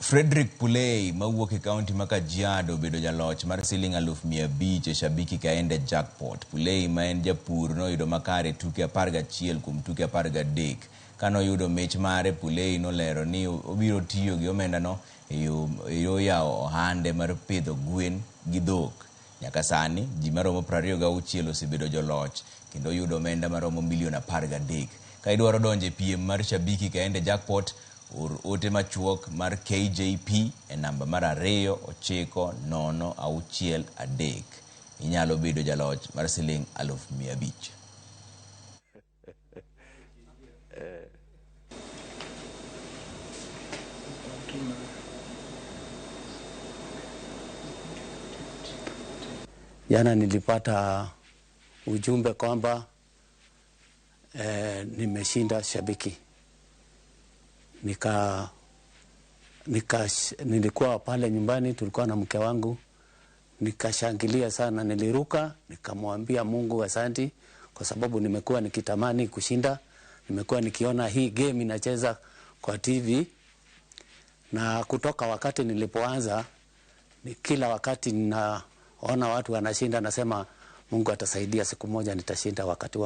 Frederick Pulei mawuok e kaunti ma Kajiado obedo jaloch mar siling 500,000 e Shabiki Kaende Jackpot. Pulei ma en japur noyudo makare tuke 11 kuom tuke 13. Kanoyudo mich mare, Pulei nolero ni obiro tiyo gi omendano e yo yawo ohande mar pidho gwen gi dhok. Nyaka sani, ji maromo 26 osebedo joloch kendo yudo omenda maromo milion 13. Ka idwaro donjo e piem mar Shabiki Kaende Jackpot, or ote machuok mar KJP e namba mar 29063. Inyalo bedo jaloch mar siling 500,000. Jana nilipata ujumbe kwamba nimeshinda Shabiki. Nilikuwa pale nyumbani, tulikuwa na mke wangu, nikashangilia sana, niliruka, nikamwambia Mungu asanti kwa sababu nimekuwa nikitamani kushinda, nimekuwa nikiona hii game inacheza kwa TV, na kutoka wakati nilipoanza kila wakati ninaona watu wanashinda, nasema Mungu atasaidia, siku moja nitashinda wakati